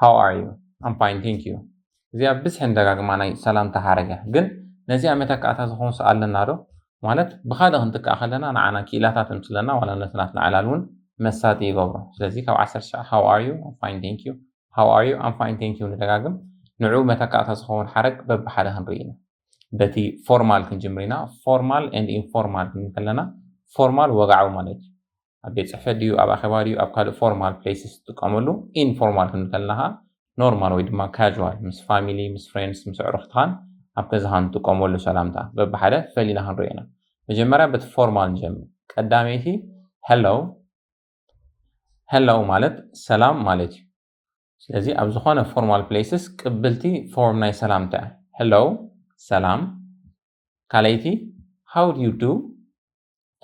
How are you? I'm fine, thank you። እዚኣ ብዝሒ ንደጋግማ ናይ ሰላምታ ሓረግ እያ። ግን ነዚኣ መተካእታ ዝኸውን ሰኣል ኣለና ዶ? ማለት ብኻልእ ክንትካእ ከለና ንዓና ክኢላታት ምስለና ዋላ ነቲ ናትና ዕላል እውን መሳጢ ይገብሮ። ስለዚ ካብ ዓሰርተ ሸዓ how are you? I'm fine, thank you። How are you? I'm fine, thank you ንደጋግም። ንዑ መተካእታ ዝኸውን ሓረግ በብሓደ ክንርኢ ኢና። በቲ ፎርማል ክንጅምር ኢና። ፎርማል and ኢንፎርማል ክንብል ከለና ፎርማል ወግዓዊ ማለት እዩ። ኣብ ቤት ፅሕፈት ድዩ፣ ኣብ ኣኼባ ድዩ፣ ኣብ ካልእ ፎርማል ፕሌስስ ትጥቀመሉ። ኢንፎርማል ክንብል ከለና ከዓ ኖርማል ወይ ድማ ካዥዋል ምስ ፋሚሊ፣ ምስ ፍሬንድስ፣ ምስ ኣዕሩኽትኻን ኣብ ገዛኻ ንጥቀመሉ ሰላምታ በብሓደ ፈሊና ክንሪኦ ኢና። መጀመርያ በቲ ፎርማል ንጀምር። ቀዳመይቲ ሄሎ። ሄሎ ማለት ሰላም ማለት እዩ። ስለዚ ኣብ ዝኾነ ፎርማል ፕሌስስ ቅብልቲ ፎርም ናይ ሰላምታ እያ። ሄሎ ሰላም። ካልኣይቲ how do you do?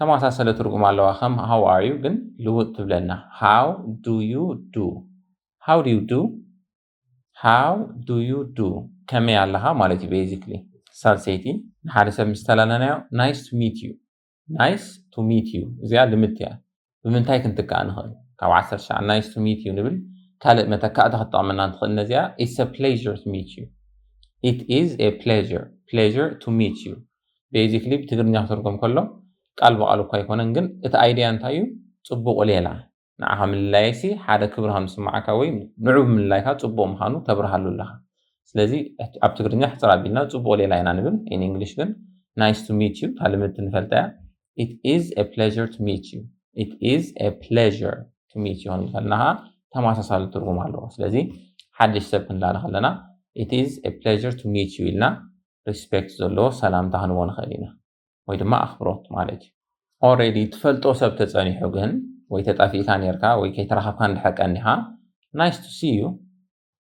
ተመሳሰለ ትርጉም ኣለዋ ከም how are you ግን ልውጥ ትብለና። How do you do? How do you do? How do you do? ከመይ ኣለኻ ማለት እዩ basically። ሳልሰይቲ ንሓደ ሰብ ምስ ተላለናዮ nice to meet you። Nice to meet you እዚኣ ልምድቲ እያ። ብምንታይ ክንትካእ ንኽእል? ካብ ዓሰርተ ሸዓ nice to meet you ንብል። ካልእ መተካእታ ክትጠቕመና እንትኽእል ነዚኣ it's a pleasure to meet you። It is a pleasure pleasure to meet you። Basically ብትግርኛ ክትርጎም ከሎ ቃል ብቓል እኳ ኣይኮነን፣ ግን እቲ ኣይድያ እንታይ እዩ? ጽቡቕ ሌላ ንዓኻ ምልላየሲ ሓደ ክብሪ ከም ዝስምዓካ ወይ ንዑ ብምልላይካ ጽቡቕ ምዃኑ ተብርሃሉ ኣለኻ። ስለዚ ኣብ ትግርኛ ሕጽር ኣቢልና ጽቡቕ ሌላ ኢና ንብል። In English ግን nice to meet you እታ ልምድቲ ንፈልጣ እያ። It is a pleasure to meet you። It is a pleasure to meet you ክንብል ከለና ከዓ ተመሳሳሊ ትርጉም ኣለዎ። ስለዚ ሓድሽ ሰብ ክንላለ ከለና it is a pleasure to meet you ኢልና ሪስፔክት ዘለዎ ሰላምታ ክንቦ ንኽእል ኢና፣ ወይ ድማ ኣኽብሮት ማለት እዩ። Already ትፈልጦ ሰብ ተጸኒሑ ግን ወይ ተጣፊእካ ኔርካ ወይ ከይተራኸብካ እንድሕር ቀኒኻ nice to see you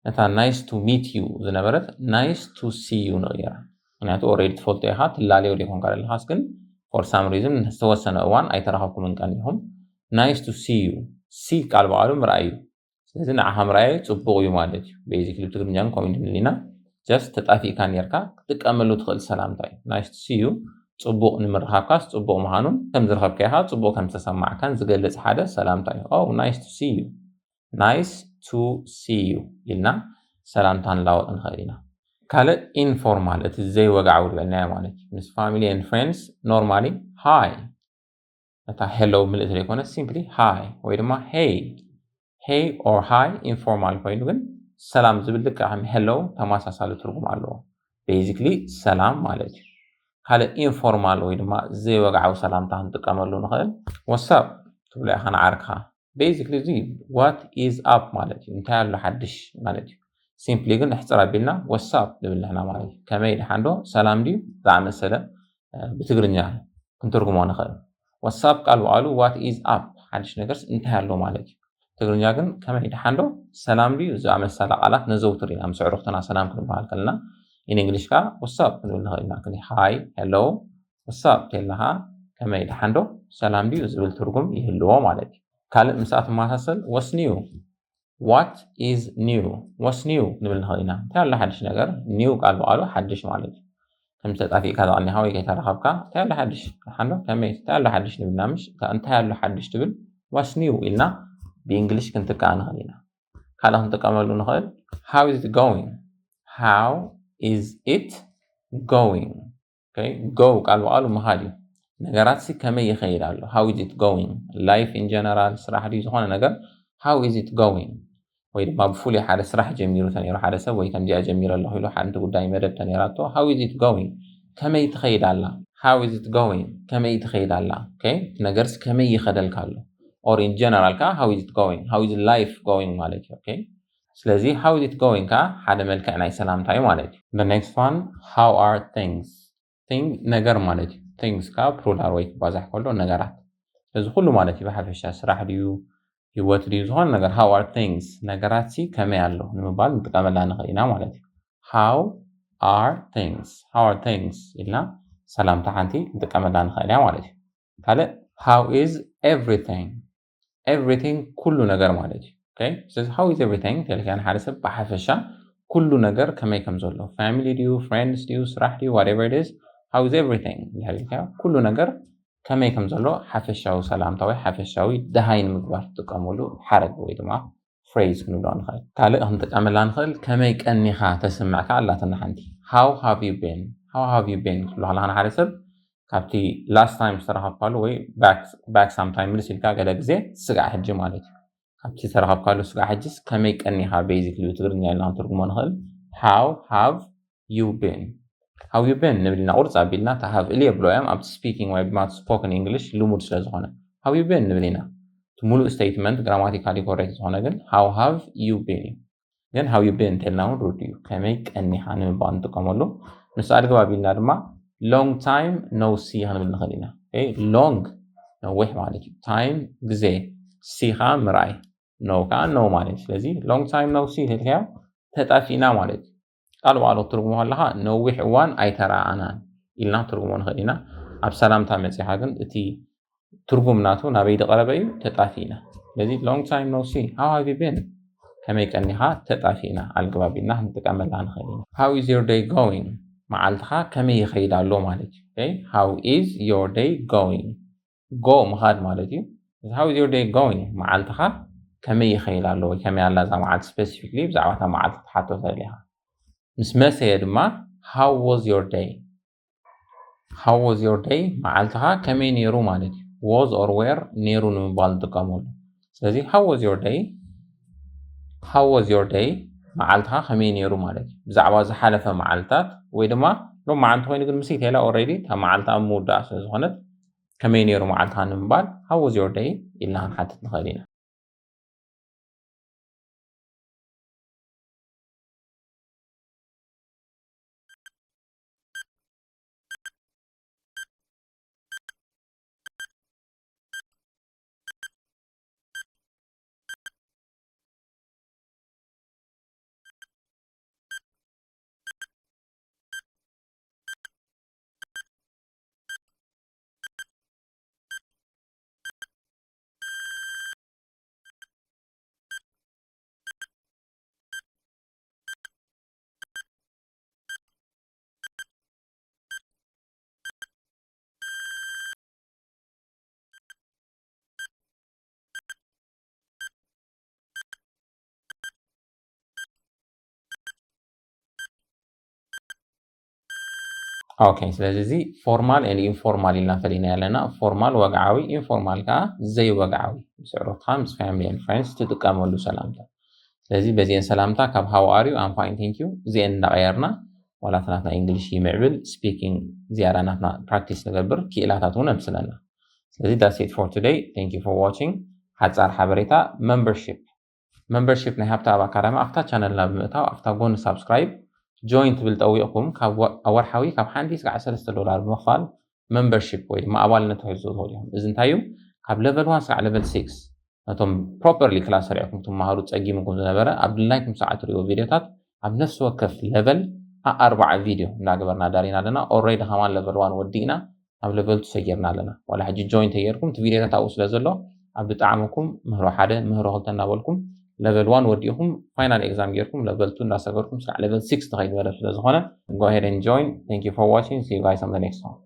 ነታ nice to meet you ዝነበረት nice to see you ንቕይራ። ምክንያቱ already ትፈልጦ ኢኻ፣ ትላለዮ ዘይኮንካ ዘለኻስ ግን for some reason ዝተወሰነ እዋን ኣይተራኸብኩምን ቀኒኹም። Nice to see you። See ቃል ብቓሉ ምርኣይ እዩ። ስለዚ ንዓኻ ምርኣየ ጽቡቕ እዩ ማለት እዩ። Basically ብትግርኛ እውን ከምኡ ንብል ኢና። Just ተጣፊእካ ኔርካ ክትጥቀመሉ ትኽእል ሰላምታ እዩ። Nice to see you ጽቡቕ ንምርኻብካስ ጽቡቕ ምዃኑን ከም ዝረኸብካዮ ከዓ ጽቡቕ ከም ዝተሰማዕካን ዝገልጽ ሓደ ሰላምታ እዩ። Oh nice to see you። Nice to see you ኢልና ሰላምታ ንላወጥ ንኽእል ኢና። ካልእ ኢንፎርማል እቲ ዘይወግዓዊ ዝበልናዮ ማለት እዩ። ምስ family and friends normally hi እታ ሄሎ ምልእቲ ዘይኮነ simply hi ወይ ድማ hey። Hey or hi ኢንፎርማል ኮይኑ ግን ሰላም ዝብል ልክዕ ከም ሄሎ ተመሳሳሊ ትርጉም ኣለዎ። Basically ሰላም ማለት እዩ። ካልእ ኢንፎርማል ወይ ድማ ዘይወግዓዊ ሰላምታ ክንጥቀመሉ ንኽእል what's up ትብሎ ኢኻ ንዓርክኻ። Basically እዚ what is up ማለት እዩ። እንታይ ኣሎ ሓድሽ ማለት እዩ። Simply ግን ሕፅር ኣቢልና what's up ንብል ንሕና ማለት እዩ። ከመይ ደሓን ዶ ሰላም ድዩ ዝኣመሰለ ብትግርኛ ክንትርጉሞ ንኽእል። What's up ቃል ብቓሉ what is up ሓድሽ ነገርስ እንታይ ኣሎ ማለት እዩ። ትግርኛ ግን ከመይ ደሓን ዶ ሰላም ድዩ ዝኣመሰላ ቃላት ነዘውትር ኢና። ምስ ኣዕሩኽትና ሰላም ክንበሃል ከለና in English ከዓ what's up ክንብል ንኽእል ኢና። ክንዲ hi hello what's up ተልና ከዓ ከመይ ደሓን ዶ ሰላም ድዩ ዝብል ትርጉም ይህልዎ ማለት እዩ። ካልእ ምስኣ ትመሳሰል what's new። What is new? What's new ንብል ንኽእል ኢና። እንታይ ኣሎ ሓድሽ ነገር? New ቃል ብቓሉ ሓድሽ ማለት እዩ። ከም ተጣፊእካ ዝቐኒኻ ወይ ከይተረኸብካ እንታይ ኣሎ ሓድሽ? ደሓን ዶ ከመይ እንታይ ኣሎ ሓድሽ ንብልና ምሽ? እንታይ ኣሎ ሓድሽ ትብል what's new ኢልና ብእንግሊሽ ክንትክኣ ንኽእል ኢና። ካልእ ክንጥቀመሉ ንኽእል how is it going? How is it going? Go ቃል ብቓሉ ምኻድ እዩ። ነገራት ሲ ከመይ ይኸይድ ኣሎ? How is it going? Life in general ስራሕ ድዩ ዝኾነ ነገር how is it going? ወይ ድማ ብፍሉይ ሓደ ስራሕ ጀሚሩ ተነይሩ ሓደ ሰብ ወይ ከምዚኣ ጀሚረ ኣለኹ ኢሉ ሓንቲ ጉዳይ መደብ ተነይራቶ how is it going? ከመይ ትኸይድ ኣላ? How is it going? ከመይ ትኸይድ ኣላ? ነገርስ ከመይ ይኸደልካ ኣሎ? Or in general ከዓ how is it going? How is life going ማለት እዩ። ስለዚ how is it going ከዓ ሓደ መልክዕ ናይ ሰላምታ እዩ ማለት እዩ። The next one how are things? Thing ነገር ማለት እዩ። Things ከዓ ፕሉራል ወይ ክባዛሕ ከሎ ነገራት። ስለዚ ኩሉ ማለት እዩ ብሓፈሻ ስራሕ ድዩ ህይወት ድዩ ዝኾነ ነገር how are things ነገራት ሲ ከመይ ኣሎ ንምባል ንጥቀመላ ንኽእል ኢና ማለት እዩ። How are things? How are things ኢልና ሰላምታ ሓንቲ ንጥቀመላ ንኽእል ኢና ማለት እዩ። ካልእ how is everything? Everything ኩሉ ነገር ማለት እዩ። ስለዚ how is everything ተልካ ንሓደ ሰብ ብሓፈሻ ኩሉ ነገር ከመይ ከም ዘሎ family ድዩ friends ድዩ ስራሕ ድዩ whatever it is how is everything ተልካ ኩሉ ነገር ከመይ ከም ዘሎ ሓፈሻዊ ሰላምታ ወይ ሓፈሻዊ ደሃይ ንምግባር ትጥቀመሉ ሓረግ ወይ ድማ phrase ክንብሎ ንኽእል። ካልእ ክንጥቀመላ ንኽእል፣ ከመይ ቀኒኻ ተስምዕካ ኣላትና ሓንቲ። How have you been? How have you been? ክትብሎ ከለኻ ንሓደ ሰብ ካብቲ last time ዝተረኸብካሉ ወይ back, back sometime ምልስ ኢልካ ገለ ግዜ ስጋዕ ሕጂ ማለት እዩ። ካብቲ ዝተረኸብካሉ ስጋዕ ሕጂስ ከመይ ቀኒኻ basically ብትግርኛ ኢልና ክንትርጉሞ ንኽእል። How have you been? How you been ንብል ኢና። ቁርፅ ኣቢልና እታ have ኢሉ የብሎ እዮም ኣብቲ speaking ወይ ድማ spoken English ልሙድ ስለ ዝኾነ። How you been ንብል ኢና። እቲ ሙሉእ statement grammatically correct ዝኾነ ግን how have you been እዩ። ግን how you been እንተልና እውን ርዱእ እዩ። ከመይ ቀኒኻ ንምባል ንጥቀመሉ። ምስ ኣልግባብ ኢልና ድማ long time no see ክንብል ንኽእል ኢና። Okay? Long ነዊሕ ማለት እዩ። Time ግዜ፣ see ከዓ ምርኣይ፣ no ከዓ no ማለት እዩ። ስለዚ long time no see ተልካዮ ተጣፊእና ማለት እዩ። ቃል ብቓሉ ክትርጉሞ ከለኻ ነዊሕ እዋን ኣይተረኣኣናን ኢልና ክትርጉሞ ንኽእል ኢና። ኣብ ሰላምታ መፂኻ ግን እቲ ትርጉም ናቱ ናበይ ዝቐረበ እዩ? ተጣፊእና። ስለዚ long time no see, how have you been? ከመይ ቀኒኻ? ተጣፊእና። ኣልግባብ ኢልና ክንጥቀመላ ንኽእል ኢና። How is your day going? መዓልትኻ ከመይ ይኸይድ ኣሎ ማለት እዩ። Okay? How is your day going? Go ምኻድ ማለት እዩ። How is your day going? መዓልትኻ ከመይ ይኸይድ ኣሎ ወይ ከመይ ኣላ እዛ መዓልቲ? Specifically ብዛዕባ እታ መዓልቲ ክትሓቶ ትኽእል ኢኻ። ምስ መሰየ ድማ how was your day? How was your day? መዓልትኻ ከመይ ነይሩ ማለት እዩ። Was or were ነይሩ ንምባል ንጥቀመሉ። ስለዚ how was your day? How was your day? መዓልትኻ ከመይ ነይሩ ማለት እዩ። ብዛዕባ ዝሓለፈ መዓልታት ወይ ድማ ሎም መዓልቲ ኮይኑ ግን ምስ ኢላ already እታ መዓልቲ ኣብ ምውዳእ ስለ ዝኾነት ከመይ ነይሩ መዓልትኻ ንምባል how was your day ኢልና ክንሓትት ንኽእል ኢና። Okay፣ ስለዚ እዚ formal and informal ኢልና ፈሊና ኣለና። Formal ወግዓዊ፣ informal ከዓ ዘይወግዓዊ፣ ምስ ኣዕሩኽትኻ ምስ family and friends ትጥቀመሉ ሰላምታ። ስለዚ በዚአን ሰላምታ ካብ how are you፣ I'm fine thank you፣ እዚአን እንዳቐየርና ዋላ እቲ ናትና English ይምዕብል፣ speaking ዝያዳ ናትና practice ንገብር፣ ክኢላታት እውን ኣምስለና። ስለዚ that's it for today, thank you for watching። ሓጻር ሓበሬታ፣ membership membership ናይ ሃብተኣብ ኣካዳሚ ኣብታ ቻነልና ብምእታው ኣብታ ጎኒ subscribe join ትብል ጠዊቕኩም ካብ ወ- ወርሓዊ ካብ ሓንቲ እስካዕ ሰለስተ ዶላር ብምኽፋል membership ወይ ድማ ኣባልነት ትሕዙ ትኽእሉ ኢኹም። እዚ እንታይ እዩ? ካብ level one እስካዕ level six ነቶም properly class ሰሪዕኩም ትመሃሩ ጸጊምኩም ዝነበረ ኣብ ድላይኩም ሰዓት ትሪእዎ ቪድዮታት ኣብ ነፍሲ ወከፍ level ኣኣርባዓ ቪድዮ እንዳገበርና ዳሪና ኣለና። Already ከማን level one ወዲእና ኣብ level two ሰጊርና ኣለና። ዋላ ሕጂ join ተጌርኩም እቲ ቪድዮታት ኣብኡ ስለ ዘሎ ኣብ ዝጠዓመኩም ምህሮ ሓደ ምህሮ ክልተ እናበልኩም level one ወዲእኩም final exam ጌርኩም level two እንዳሰገርኩም ስራዕ level six ተኸይድ መደብ ስለ ዝኾነ go ahead and join. Thank you for watching. See you guys on the next one.